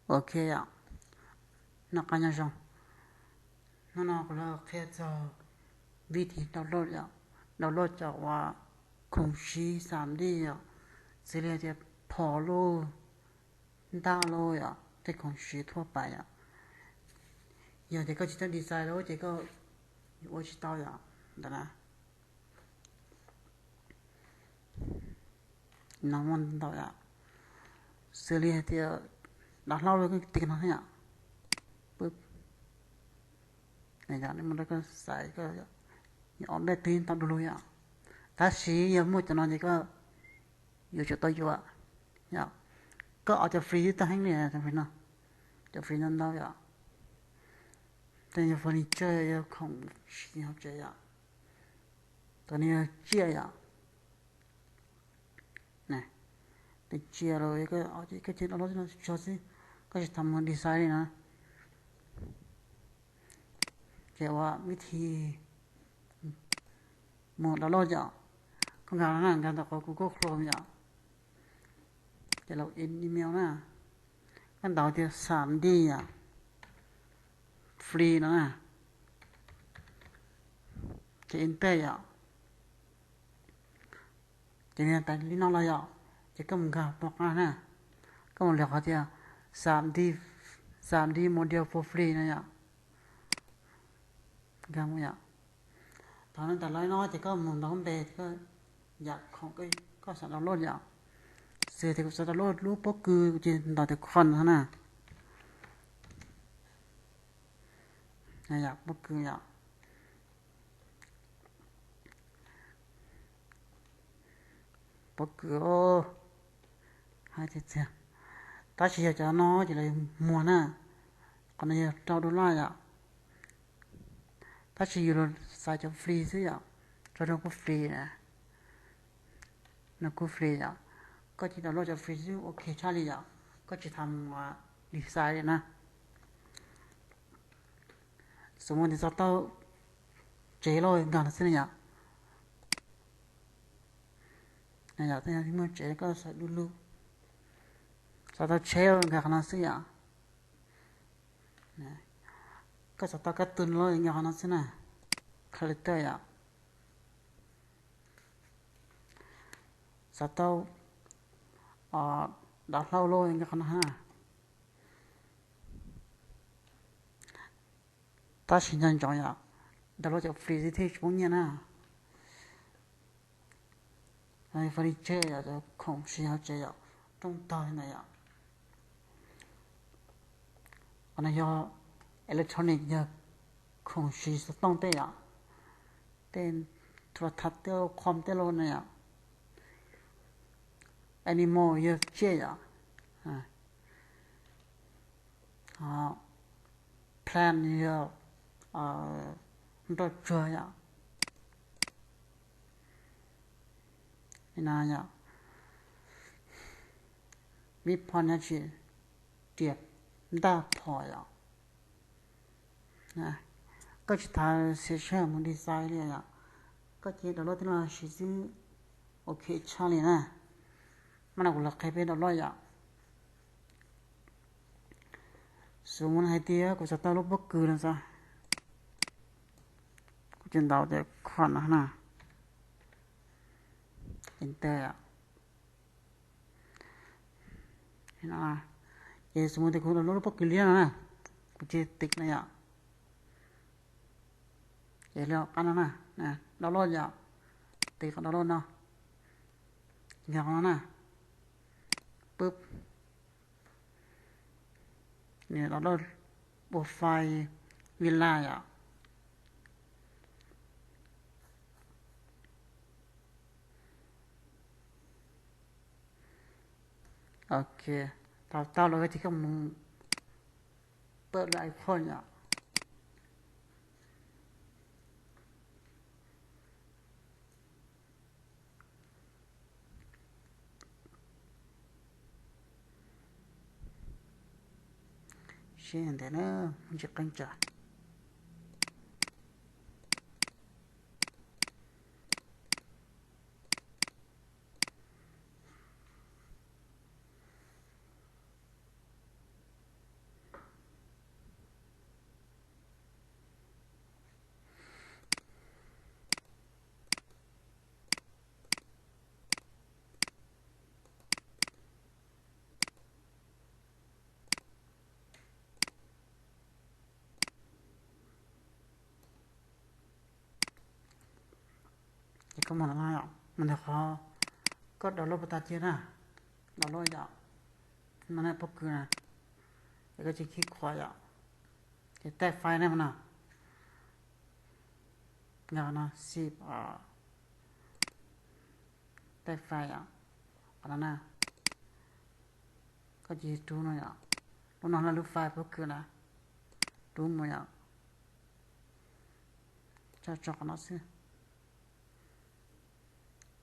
Ok yom, noj qab nyob zoo. Hnub no kuv los qhia txog vij thi download yom, download cov uas khoom siv xam dij yom, xws li hais tias phom lauj, ntaj lauj yom, tej khoom siv thuaj pais yom. Yog tias koj tsis tau design lauj ces koj yuav ua tsis tau yom, ntawm na. No muaj ntau yom, xws li hais tias dav hlau los koj tiv no yom, pub, yog nej muaj dab koj xaiv koj ob npej twb tau du lug yom. Tab sis yog muaj cov no ces koj yuav tsum tau yuav yom. Koj ob cov free twb tau heev li, cov free no, cov free ntau ntau yom. Tej yog furniture, yog khoom siv hauv tsev yom. Cov no yog tsiaj yom. Tej tsiaj los koj cia download no tso xwb, koj tsis tau mus design li na. Ces ua vij thi mus download yom, koj nkag no na, nkag ntawm qhov Google Chrome yom, ces los in email na, koj ntaus tias xam dij yom, free no na, ces enter yom. Ces nws tawm li no los yom, ces koj mus nkag pov qab na, koj mus lias qhov tias xam dij, xam dij model for free no yom. Nkag mus yom. Thaum no tawm los li no ces koj mus ntaus npe, yam khoom koj xav download yom. Xws tias kuv xav download lub pob kws, kuv ces ntaus tias con no na. Yam pob kws yom. Pob kws, hais tias txiag. Tab sis yog cov no ces lawv muag na, qhov no yog rau dollar yom. Tab sis yus los xaiv cov free xwb yom, rau dollar kuj free na, no kuj free yom. Koj cia download cov free xwb ok tshaj li yom, koj tsis tas mus design li na. Xws li tias xav tau tsev los nkag no xwb na yom. Yom, tej muaj tsev koj xav du lug, xav tau tsheb nkag qhov no xwb yom. Koj xav tau kab tug los nkag qhov no xwb na, calculator yom. Xav tau dav hlau los nkag qhov no na. Tab sis nco ntsoov yom, download cov free xwb thiaj tsis poob nyiaj na. Furniture yom, cov khoom siv hauv tsev yom, rooj tog li ntawd yom. Qhov no yog electronic, yog khoom siv xov tooj tej yom, tej thu la thav tej, qhom tej los na yom. Animal yog tsiaj yom. Plant yog nroj tsuag yom. Li no yom, meat pot no tsis, riam ntaj phom yom. Koj tsis tas siv sij hawm mus design li yom, koj cia download tej no siv xwb, ok tshaj li na. Mas no kuv los qhia peb download yom. Xws li hais tias kuv xav tau lub pob kws no xwb, kuv cia ntaus tias con no na, enter yom. Ces xws li tias kuv download lub pob kws liab no na, kuv cia tiv no yom. Ces li qab no na, download yom, tiv qhov download no, nkag qhov no na, pub, nws download ua file villa yom. Ok, tau tau lawm ces koj mus pab lawv icon yom. Seb ntev na, muaj ntsis qeeb tsam. Koj mus no yom, mus ntawm qhov koj download puas tas cia na, download yom, no na pob kws na, ces koj cia li khij qhuav yom, ces taij file na no, yog no zip, taij file yom, qhov no na, koj cia li rub no yom, lub no lub file pob kws na, rub mus yom, tso tso qhov no xwb.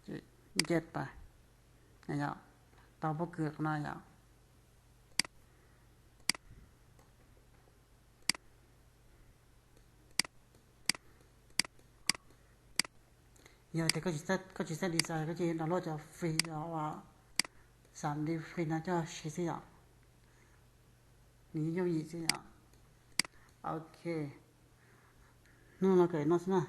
Ces nce pas, yog tau pob kws qhov no yom. Yog tias koj tsis xav design, koj cia li download cov free, cov uas xam li free no coj siv xwb yom. Nws yooj yim xwb yom. Ok, hnub no kawm no xwb na.